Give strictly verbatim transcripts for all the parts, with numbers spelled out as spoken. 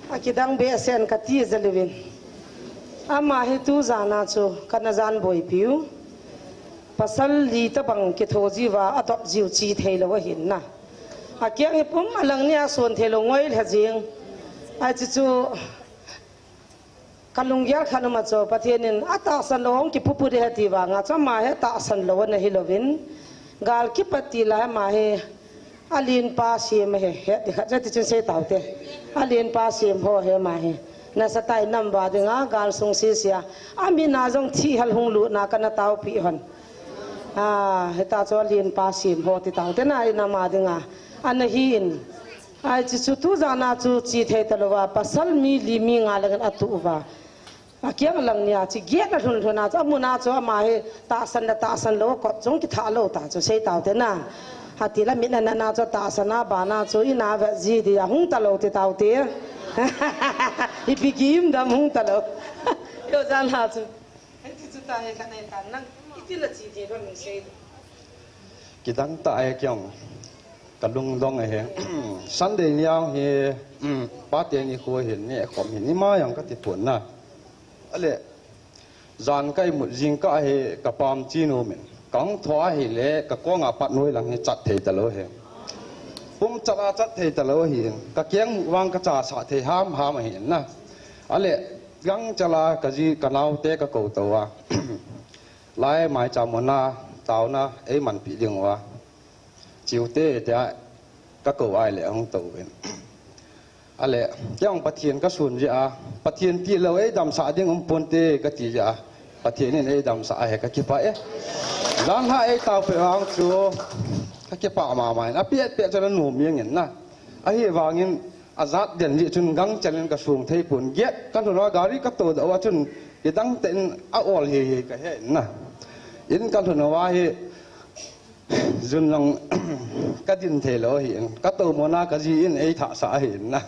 Akidang behseh in kati jeh uvin. Ama hi tu jan a chu kana jan boipiu. Pasal li tabang kitho jiuva adop jiu chi theilou ahin na. Akeng hi pum alang nia son theilou ngoi lha jing. Ahi chu chu kalunggel khat um a chu Pathen in atahsan lou hung kipupu ding ahi ti vang a chu ama hi tahsan lou ana hilouvin. Gal kipat ti la ama hi Alen pa sem ahi, he, ti khat jati chun sei taute. Alen pa sem ho hi ama hi. Nasatah in nam va dinga, gal sung sisia. Amin a jong thihal hung lutna kana taopi hon. Ah, hita chu alen pa sem ho ti taute na in ama dinga. Ana hi in. Ahi chu chu tu jan a chu chi thei talouva, pasal mi li mi nga lang in atu uva. Akeng lang nia, chi giet na lhun lhun a chu, amun a chu ama hi tahsan le tahsan lou, kot jong kitha lou ta chu, sei taute na. Hiti la min ana na chu tahsan a, bana chu in a vet ji dia hung talou ti taute. Ipi kim dam hung talou. Yo jan ha chu. Hiti chu ta he ka nei ta nang, iti la chi ti ba min sei. Kidang tah e kei jong. Kalung dong ahi. Sunday ni jong hi, um, pate nikho hin, neh khom hin, ima jong kati pon na. Ale, jan ka imut jingkah hi kapam chi nom in. Kahung thou ahile, kakong a pat noi lang hi chat thei talou ahi. Pum chat a chat thei talou ahi. Kakeng mu vang kacha sah thei ham ham ahi na. Ale, gangchal a kaji kanaote kakou tou a. Lai maicham muna, taona, eimanpi ding uva. Chiu te, tia, kakou ahile ahung tou uvin. Ale, kei jong Pathen kasun jeh a, Pathen tilou eidamsah ding um ponte kati jeh a, Pathen in eidamsah ahi kakipah e. Jan ha eitaopeh vang chu, kakipah mama in, apet pet chu ana nom jeng in na. Ahivangin, ajat den jeh chun gangchal in kasung thei pon, giet kalhun uva gari katou doh uva chun, kidang tah in a-ol hei hei kahe in na. In kalhun uva hi, jun lang kadin thei lou ahin, katou muna kaji in eithasah ahin na.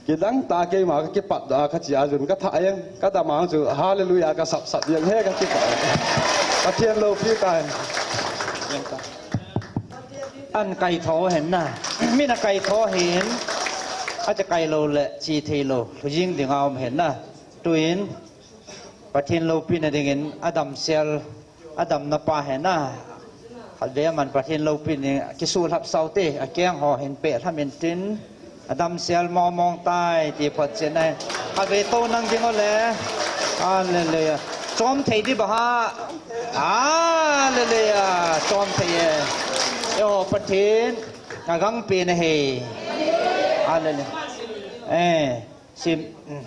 Kidang tah keima kakipat doh a kache a jun kathah jeng, kadam a chu hallelujah kasap sap jeng he kakipah. Pathen loupi tai. An kaitho hen na. Min akaitho hin. Ache kai lou le chi thei lou. Lhujing ding a um hen na. Tuin Pathen loupina dingin adamsel, adamna pa hen na. Khatvei aman Pathen loupina ding kisuhlhap saute, akeng ho hin peh lham intin. Adamsel mong mong tai, ti phot chet nai. Khatvei tou nang ding ole. Hallelujah. Chom thei di ba ha. Hallelujah. Chom thei e. Eiho Pathen. Agang pen ahi. Hallelujah. Eh. Sim. Mm.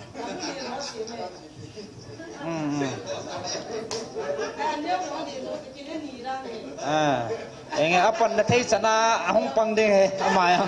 Mm, mm. Ah. Enge apan na thei chana ahung pang ding he. Amai.